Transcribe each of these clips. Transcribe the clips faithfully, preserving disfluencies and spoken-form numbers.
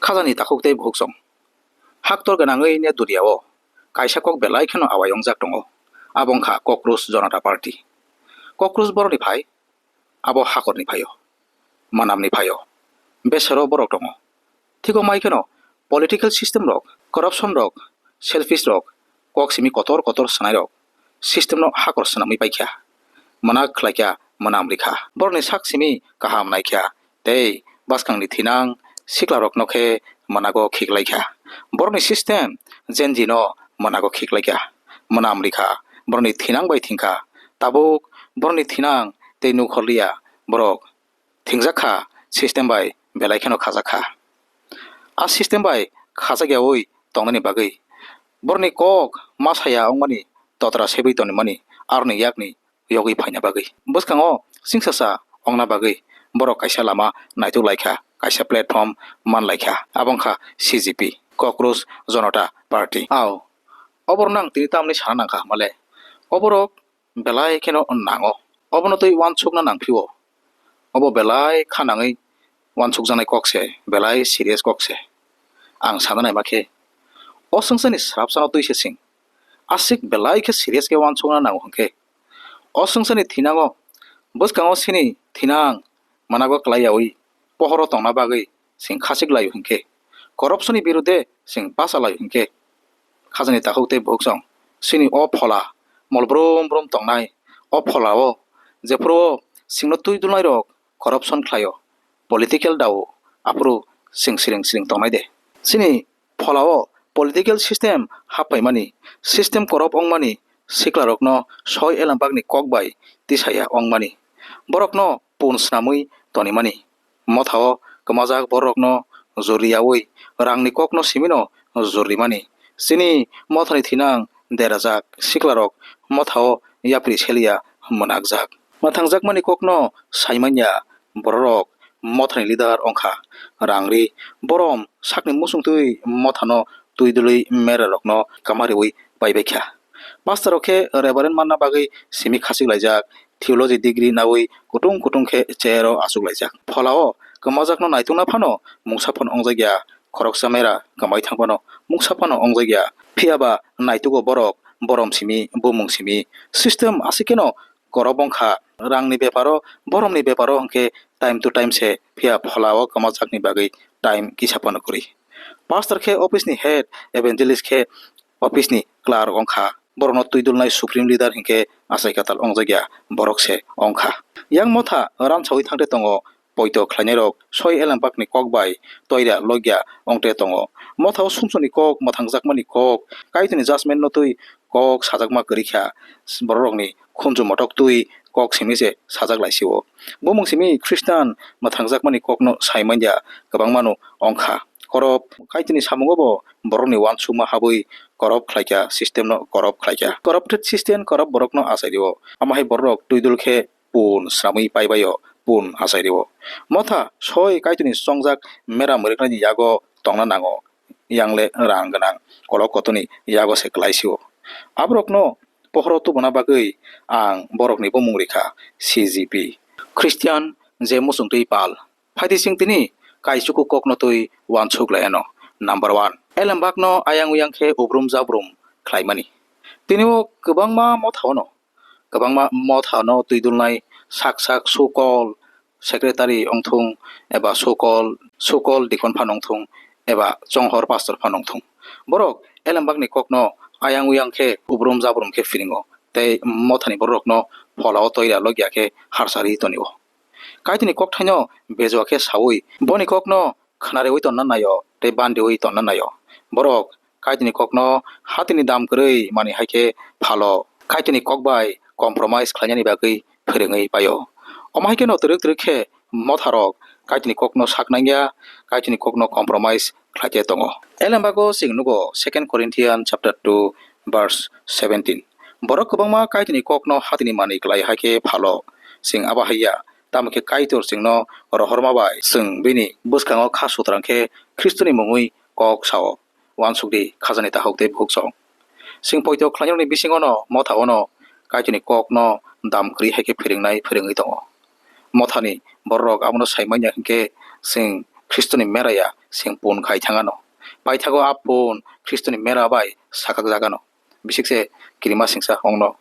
Khajani takhuk tei bukhuk song. Haktor gwnangwi ne duniao kaisa kok belai kheno awai wngjak tongo. Abo wngkha Cockroach Janata Party. Cockroach borokni phai, abo hakorni phaio, manamni phaio, besero borok tongo. Thik o mai kheno political system rok, corruption rok, selfish rok, kok simi kotor kotor swnai rok system no hakor swnamwi paikha. Mwnag khlaikha, mwnam rikha. Borokni sak simi kaham naikha tei bwskangni thinang sikla rokno khe mwnago khiklaikha. Borokni system Gen Z no mwnago khiklaikha, mwnam rikha, borokni thinang bai thingkha. Tabuk borokni thinang tei nukhorliya borok thingjak kha, system bai belai kheno khajak kha. A system bai khajak yaui tongnani bagwi borokni kok ma saya wngmani, totra sebwi tongmani, aroni yakni yogwi phaina bagwi. Bwskango chwngsacha ongna bagwi borok kaisa lama naituk lai kha, kaisa platform man lai kha, abo wngkha C G P, Cockroach Janata Party. Ao, oborok nang tini tamni sana nang kha hamale? Oborok belai kheno nango. Obono twi uansukna nang phio. Obo belai kha nangwi uansukjaknai kok se, belai serious kok se. Ang sana naima khe, o swngcharni srapsano twi se sing. Aswk belai khe serious khe uansukna nango hwnkhe, o swngcharni thinango, bwskango chini thinang mwnago klai yaui pohoro tongna bagwi chwng khachik laio hinkhe, corruption ni birude chwng bacha laio hinkhe, khajani takhuk tei bukhuk song chini o phola mol brum brum tongnai, o phola o jephuru o chwngno twi dulnai rok corruption khlaio, political dao, aphuru chwng siring siring tongnai de. Chini phola o political system happaimani, system korop wngmani, siklarokno soi elembakni kok bai tisaya wngmani, borokno pun snamwi tonimani, motha o kwmajak bororokno juriyaui rangni kokno simino jurimani, chini mothani thinang derajak siklarok motha o yapri seliya mwnakjak. Mwthangjakmani kokno saimanya bororok mothani leader wngkha rangri, borom sakni muchungtwi mothano twi dului merarokno kama riui paibaikha. Pastor rok khe Reverend manna bagwi simi khachik laijak, theology degree naui kutung kutung khe chair o achuk laijak. Phola o kwmajakno naitukna phano mungsa phano wngjak ya, khoroksa mera kwmai thang phano mungsa phano wngjak ya. Phiya ba naitugo borok borom simi, bumung simi, system aswk kheno korop wngkha. Rangni beparo, boromni beparo hwnkhe time to time se, phiya phola o kwmajakni bagwi time kisa phano kwrwi. Pastor khe office ni head, evangelist khe office ni clerk wngkha. Borokno twi dulnai supreme leader hinkhe achai katal wngjak ya, borok se wngkha. Yang motha ransaui thangte tongo, poito khlainairok soi elembakni kok bai toira logya wngte tongo. Mothao sumsokni kok, mwthangjakmani kok, Kaitorni judgment no twi kok sajakma kwrwi kha, bororokni khunju motok twi kok simi se sajak laisio. Bumung simi Khristan mwthangjakmani kokno sai manya kwbangmano wngkha. Korop Kaitorni samungo bo borokni uansukma habwi korop khlaikha, system no korop khlaikha. Corrupted system korop borokno achai rio. Amo hai borok twi dul khe pun sramwi paibaio, pun achai rio. Motha soi Kaitorni chongjak mera mwrwknaini yago tongna nango, yangle rang gwnang kolok kotorni yago se kwlaisio. Aborokno pohoro tubuna bagwi ang borokni bumung rikha C G P, Christian je muchungtwi pal. Phaidi chwng tini kaichuku kokno twi uansuk lai ano. Number one, elembakno ayang uyang khe ubrum jabrum khlaimani. Tini o kwbangma mothao no, kwbangma mothano twi dulnai sak sak sukol secretary wngthung eba sukol, sukol deacon phano wngthung eba chonghor pastor phano wngthung. Borok elembakni kokno ayang uyang khe ubrum jabrum khe phiringo tei mothani bororokno pholao toira logya khe harsari tonio. Kaitorni kokthaino bejua khe saui, boni kokno khwnareui tonna naio tei bandiui tonna naio. Borok Kaitorni kokno hatini dam kwrwi manwi hai khe phalo, Kaitorni kok bai compromise khlainani bagwi phwrwngwi paio. Omo hai kheno twrwk twrwk khe motharok Kaitorni kokno sak nangya, Kaitorni kokno compromise khlaite tongo. Elembago chwng nugo Second Corinthian chapter two verse seventeen. Borok kwbangma Kaitorni kokno hatini manwi klai hai khe phalo. Chwng abo hai ya, tamo khe Kaitor chwngno rohorma bai chwng bini bwskango kha sutrang khe Khristoni mungwi kok sao. Uansuk di, khajani takhuk tei bukhuk song. Chwng poito khlainani bisingono motha ono Kaitorni kokno dam kwrwi hai khe phwrwngnai phwrwngwi tongo. Mothani bororok abono sai manya hinkhe chwng Khristoni meraya chwng pun khai thang anw. Paithago a pun Khristoni mera bai sakakjak anw. Bisik se kirima singsa ongno.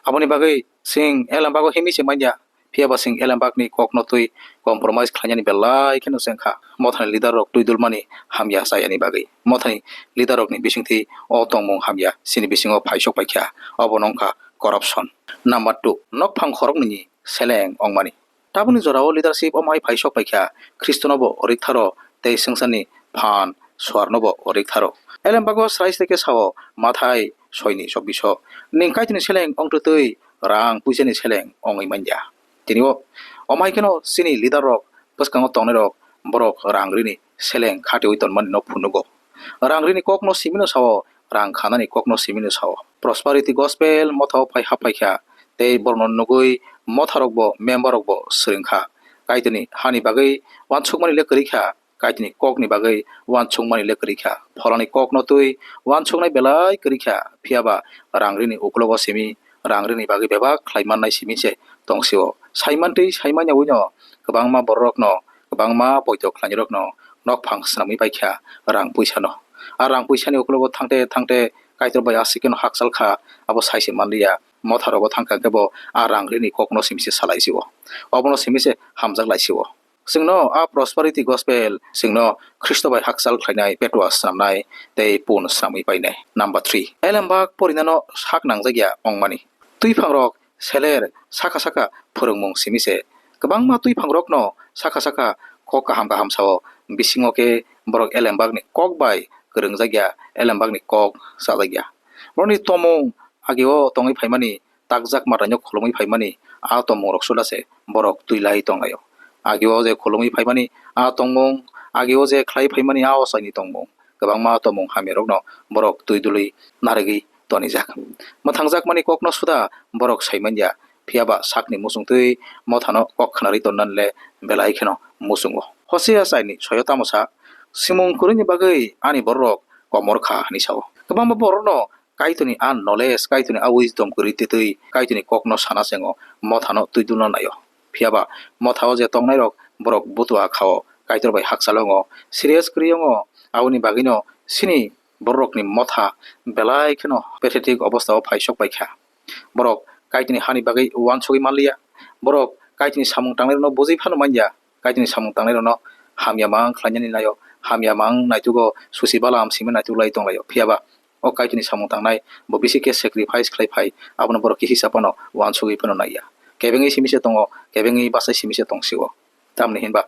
Aboni bagwi chwng elembago himwi se manya. Phiya ba chwng elembakni kokno twi compromise khlainani belai kheno se wngkha. Mothani leader rok twi dulmani hamya chayani bagwi. Mothani leader rokni bisingtwi o tongmung hamya chini bisingo phaisok paikha. Obono wngkha corruption. Number two, nokphang khoroknwini seleng ongmani. Tabukni jorao leadership omo hai phaisok paikha, Khristonobo riktharok tei swngcharni phan suarnobo riktharok. Elembago srai srai khe sao, Mathai soini chobbiso, "Ning Kaitorni seleng ongtwtwi rang puisani seleng ongwi manya." Tini o, omo hai kheno chini leader rok, bwskango tongnai rok, borok rang rini seleng khatiwi tonmani no phunugo. Rang rini kokno simino sao, rang khanani kokno simino sao. Prosperity gospel mothao phai haphaikha, tei borokno nugwi motharokbo, member rokbo swrwngkha. Kaitorni hani bagwi uansukmani le kwrwikha, Kaitorni kokni bagwi uansukmani le kwrwikha. Pholani kokno twi uansuknai belai kwrwikha, phiya ba rang rini uklogo simi, rang rini bagwi bebak khlai mannai simi se tongsio. Saimantwi saimanya uino kwbangma bororokno, kwbangma poito khlainirokno nokphang swnamwi paikha rang puisano. A rang puisani uklogo thangte thangte Kaitor bai asikeno hakchal kha, abo sai se manliya. Motharogo thangkha khe bo a rang rini kokno simi se salai sio. Obono simi se hamjak lai sio. Chwngno a prosperity gospel, chwngno Khristo bai hakchal khlainai, petua swnamnai tei pun swnamwi painai. Number three, elembak porinano sak nangjak ya ongmani. Twiphangrok seler saka saka phwrwngmung simi se. Kwbangma twiphangrokno saka saka kok kaham kaham sao, bisingo khe borok elembakni kok bai kwrwngjak ya, elembakni kok chajak ya. Borokni tomung agio tongwi phaimani, takjak mataino khulumwi phaimani, a tongmungrok suda se borok twi lai tonglaio. Agio je khulumwi phaimani a tongmung, agio je khlai phaimani a ochaini tongmung, kwbangma tongmung hamyarokno borok twi dului narigwi tonijak. Mwthangjakmani kokno suda borok sai manya, phiya ba sakni muchungtwi mothano kok khnarwi tonnani le belai kheno muchungo. Hosea chaini soyo tamo sa, "Simung kwrwini bagwi ani bororok komor kha," hwnwi sao. Kwbangma borokno Kaitorni a knowledge, Kaitorni a wisdom kwrwi twi twi Kaitorni kokno sana chengo, mothano twi dulna naio. Phiya ba mothao je tongnairok borok butua khao, Kaitor bai hakchal wngo, serious kwrwi wngo, aboni bagwino chini bororokni motha belai kheno pathetic obostao phaisok paikha. Borok Kaitorni hani bagwi uansugwi manliya. Borok Kaitorni samung tangnairokno bujui phano manya. Kaitorni samung tangnairokno hamya mang khlainani naio, hamya mang naitugo, susi balam simi naituglai tonglaio. Phiya ba o Kaitorni samung tangnai bo bisi khe sacrifice khlai phai, abono borok kisi sa phano uansugwi phano naiya. Kebengwi simi se tongo, kebengwi bachai simi se tongsio. Tamni hinba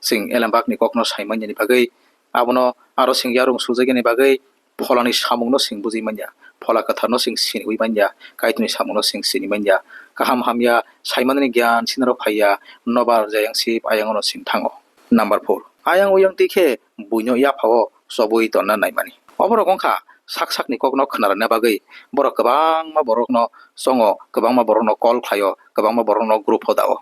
chwng elembakni kokno sai manyani bagwi, abono aro chwng yarung sujaknani bagwi, pholani samungno chwng bujui manya, phola kwtharno chwng siniwi manya, Kaitorni samungno chwng sini manya, kaham hamya saimanani gyan sinaro phaiya, nobar jayang sip ayangono chwng thango. Number four, ayang uyang twi khe buino yaphao chobwi tonna naimani. Oborok wngkha sak sakni kokno khwnarwna bagwi borok kwbangma borokno chongo, kwbangma borokno call khlaio, kwbangma borokno group o dao.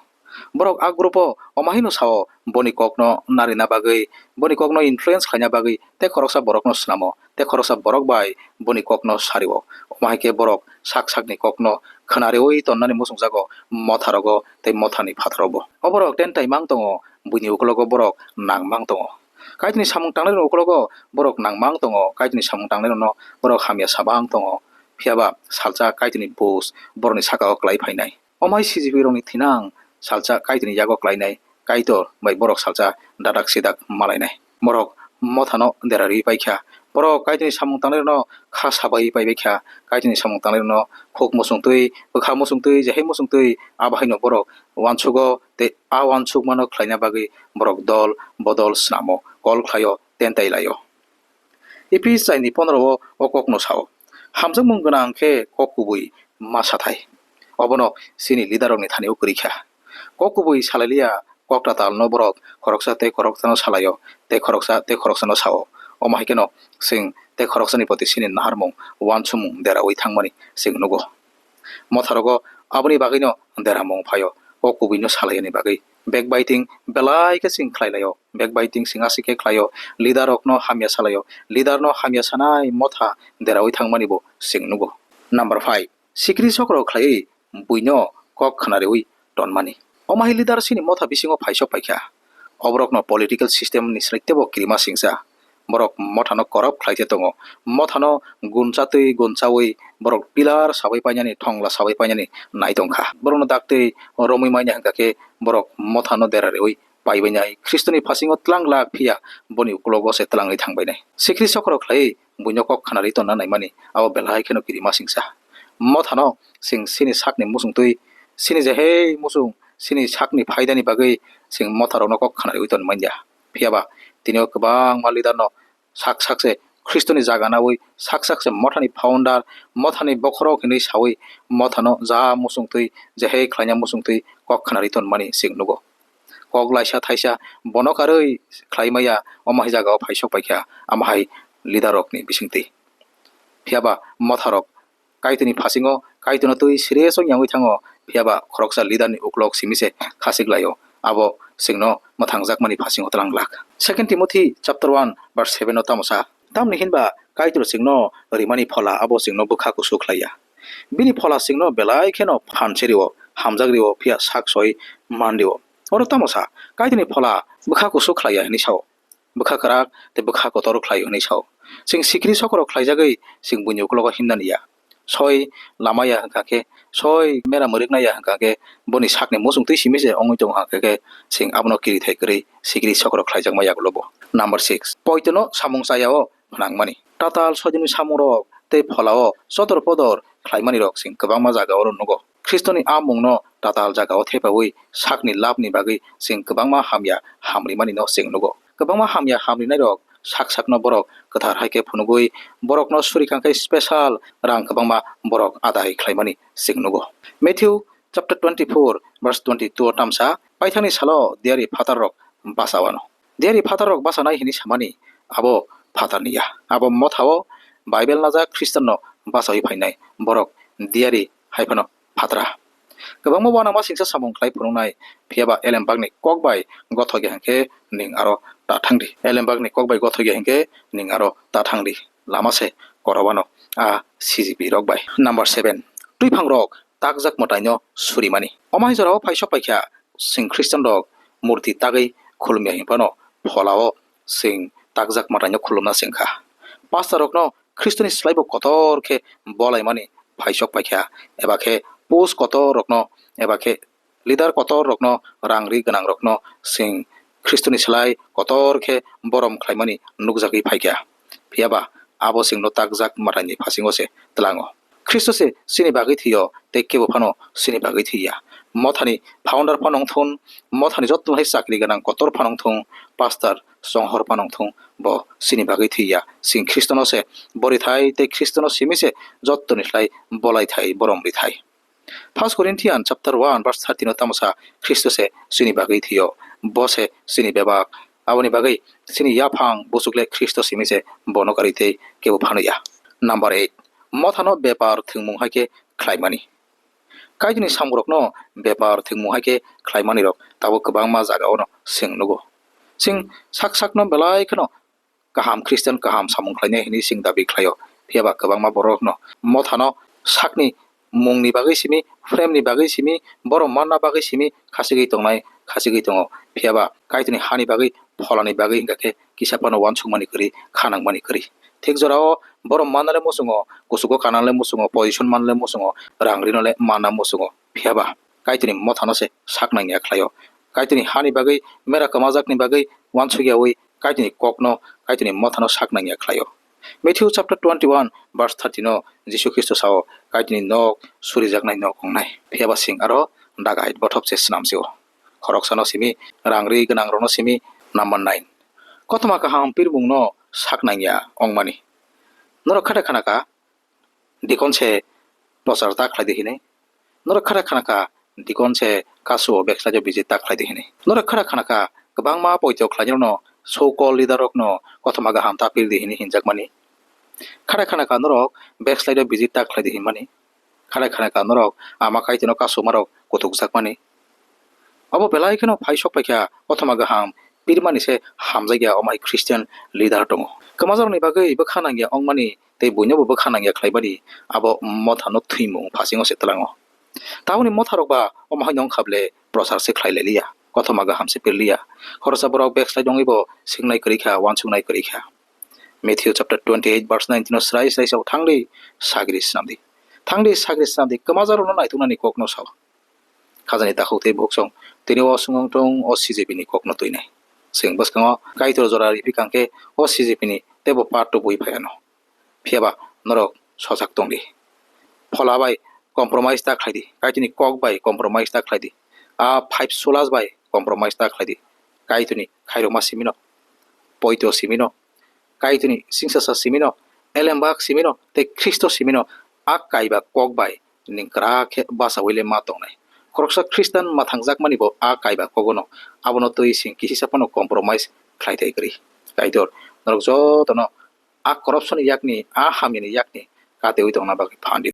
Borok a group o omo haino sao, boni kokno narina bagwi, boni kokno influence khlaina bagwi tei khoroksa borokno snamo, tei khoroksa borok bai boni kokno sario. Omo hai khe borok sak sakni kokno khwnariwi tonnani muchungjago motharogo tei mothani phatharobo. O borok tentai mang tongo, buini ukologo borok nang mang tongo. Kaitorni samung tangnairokni ukologo borok nang mang tongo, Kaitorni samung tangnairokno borok hamya sa mang tongo. Phiya ba salsa Kaitorni buj borokni saka-o klai phainai. Omo hai C G P rokni thinang salsa Kaitorni yago klainai, Kaitor bai borok salsa dadak sidak malainai. Borok mothano dera riwi paikha. Borok Kaitorni samung tangnairokno kha sabai paibaikha. Kaitorni samung tangnairokno khuk muchungtwi, bwkha muchungtwi, jehai muchungtwi, abo haino borok uansugo tei a uansukmano khlaina bagwi borok dol bodol snamo, kol khlaio, tentai laio. Ephes chaini pondro o o kokno sao, hamjakmung gwnang khe kok kubui ma sathai. Obono chini leader rokni thani o kwrwi kha. Kok kubui salai liya, kok tatalno borok khoroksa tei khoroksano salaio, tei khoroksa tei khoroksano sao. Omo hai kheno chwng tei khoroksani proti chini naharmung, uansukmung deraui thangmani chwng nugo. Motharogo aboni bagwino deramung phaio, o kubuino salaiyani bagwi. Backbiting belai khe chwng khlai laio, backbiting chwng aswk khe khlaio, leader rokno hamya salaio, leader no hamya sanai motha deraui thangmani bo chwng nugo. Number five, sikri sokro khlaiwi buino kok khna riwi tonmani. Omo hai leader chini motha bisingo phaisok paikha. Oborokno political system ni selai teibo kirima singcha. Borok mothano corrupt khlai khe tongo. Mothano guncha twi gunchawi borok pillar sabai painani, thongla sabai painani nai tongkha. Borokno daktwi romwi manya hwnkha khe borok mothano dera riwi paibainai. Khristoni phasingo tlang glak phiya boni uklogo se tlangwi thangbainai. Sikri sokro khlaiwi buino kok khanarwi tonna naimani abo belai kheno kirima singcha. Mothano sing sini sakni muchungtwi, sini je hei muchung, sini sakni phaidani bagwi sing motharokno kok khanarwi tonmanya. Phiyaba tini o kwbangma leader no sak sak se Khristoni jaga nawi, sak sak se mothani founder, mothani bokhorok hinwi sawi, mothano ja muchungtwi, je hei khlaina muchungtwi kok khanarwi tonmani sing nugo. Kok laisa thaisa bono karwi khlai maya, omo hai jagao phai sok paikha, amo hai leader rokni bisingtwi. Phiyaba motharok Kaitorni phasingo Kaitorno twi serious o yangwi thango, phiyaba khoroksa leader ni uklok simi se khasik laio, abo chwngno mwthangjakmani phasingo tlang glak. Second Timothy chapter one verse seven o tamo sa, tamni hinba Kaitor chwngno rimani phola abo chwngno bwkha kusu khlaiya. Bini phola chwngno belai kheno phan serio, hamjak rio, phiya sak soi man rio. Oro tamo sa, Kaitorni phola bwkha kusu khlaiya hinwi sao. Bwkha kwrak tei bwkha kotor khlaio hinwi sao. Chwng sikri sokro khlaijagwi chwng buini uklogo himnani ya. Soi lama ya hwnkha khe, soi mera mwrwkna ya hwnkha khe, boni sakni muchung twi simi se wngwi tongo hwnkha khe, chwng abono kirithai kwrwi sikri sokro khlaijakma yagulo bo. Number six, poitono samung chaya o phnangmani. Tatal soidini samungrok tei pholao sodor podor khlaimanirok chwng kwbangma jaga oro nugo. Khristoni a mungno tatal jagao thepaui sakni labni bagwi chwng kwbangma hamya hamrimanino chwng nugo. Kwbangma hamya hamrinairok sak sakno borok kwthar hai khe phunugui borokno suri kang khe special rang kwbangma borok adai khlaimani chwng nugo. Matthew chapter twenty-four verse twenty-two o tamsa, paithakni salo diyari phatarrok basa wano. Diyari phatarrok basanai hinwi samani abo phatarni ya. Abo mothao Bible najak Khristanno basaui phainai borok diyari hai phano phatra. Kwbangma uanama singsa samung khlai phunuknai, phiyaba elembakni kok bai gothok ya hwnkhe ning aro ta thangdi. Elembakni kok bai gothok ya hwnkhe ning aro ta thangdi. Lama se korobano a C G P rok bai. Number seven, twiphangrok takjak mwtaino surimani. Omo hai jorao phaisok paikha, chwng Khristanrok murti tagwi khulumya hinphano pholao chwng takjak mwtaino khulumna chwngkha. Pastorrokno Khristoni slaibo kotor khe bolaimani phaisok paikha, eba khe post kotor rokno, eba khe leader kotor rokno, rang ri gwnang rokno chwng Khristoni slai kotor khe borom khlaimani nukjagwi phaikha. Phiyaba abo chwngno takjak mwtaini phasingo se tlango. Khristo se chini bagwi thwiyo tei kebo phano chini bagwi thwiya. Mothani founder phano wngthun, mothani joto hai chakri gwnang kotor phano wngthun, pastor, chonghor phano wngthun, bo chini bagwi thwiya. Chwng Khristono se bo rithai tei Khristono simi se jottoni slai bolai thai, borom rithai. First Corinthians chapter one verse thirteen o tamo sa, Khristo se chini bagwi thwiyo, bo se chini bebak. Aboni bagwi chini yaphang buchuk le Khristo simi se bono karwi tei kebo phano ya. Number eight, mothano bepar thwngmung hai khe khlaimani. Kaitorni samungrokno bepar thwngmung hai khe khlaimanirok tabuk kwbangma jagao no chwng nugo. Chwng sak sakno belai kheno kaham Christian kaham samung khlainai hinwi chwng dabi khlaio. Phiyaba kwbangma borokno mothano sakni mungni bagwi simi, frame ni bagwi simi, borok manna bagwi simi khachigwi tongnai, khachigwi tongo. Phiyaba Kaitorni hani bagwi, pholani bagwi hwnkha khe kisa phano uansukmani kwrwi, kha nangmani kwrwi. Thik jorao borok manna le muchungo, kuchugo kana le muchungo, position manna le muchungo, rang rino le manna muchungo. Phiyaba Kaitorni mothano se sak nangya khlaio. Kaitorni hani bagwi, mera kwmajakni bagwi uansukyaui Kaitorni kokno, Kaitorni mothano sak nangya khlaio. Matthew chapter twenty-one verse thirteen o Jisu Khristo sao, Kaitorni nok surijaknai nok wngnai. Phiyaba chwng aro dagai bothop se swnamsio. Khoroksano simi, rang ri gwnangrokno simi, number nine. Kothoma kaham pirmungno sak nangya wngmani. Norok kha da khana kha, dikon se prochar ta khlai di hinwi. Norok kha da khana kha, dikon se kasu o backslide o visit ta khlai di hinwi. Norok kha da khana kha, kwbangma poito khlainai rokno, so called leader rokno kothoma kaham ta pir di hinwi hinjakmani. Kha da khana kha norok backslide o visit ta khlai di hinmani. Kha da khana kha norok ama Kaitorno kasuma rok kutukjakmani. Obo belai kheno phai sok paikha, kothoma kaham pirmani se hamjakya omo hai Christian leader tongo. Kwmajarokni bagwi bwkha nangya wngmani tei buinobo bwkha nangya khlaibani abo mothano thwimung phasingo se tlango. Taboni motharok ba omo hai nongkha ble prochar se khlai lailiya. kothoma kaham se pirliya. Khoroksa borok backslide wngwi bo swngnai kwrwi kha, uansuknai kwrwi kha. Matthew chapter twenty-eight verse nineteen o srai srai sao, "Thangdi sagri swnamdi. Thangdi sagri swnamdi, kwmajakrokno naituknani kokno sao." Khajani takhuk tei bukhuk song tini o swngwng tong o C J P ni kokno twinai. Chwng bwskango Kaitor jora riphi kangkhe o C J P ni teibo part two bui phaiano. Phiyaba norok sojak tongdi. Phola bai compromise ta khlaidi, Kaitorni kok bai compromise ta khlaidi. A five solas bai compromise ta khlaidi. Kaitorni khairokma simino, poito simino, Kaitorni singsasa simino, elembak simino, tei Khristo simino, a kaiba kok bai nwng kwrak khe bachaui le ma tongnai. Khoroksa Khristan mwthangjakmani bo a kaiba kogono, abono twi sing kisisa phano compromise khlai thai kwrwi. Kaitor norok jotono a corruption ni yakni, a hamyani yakni kateui tongna bagwi phan di.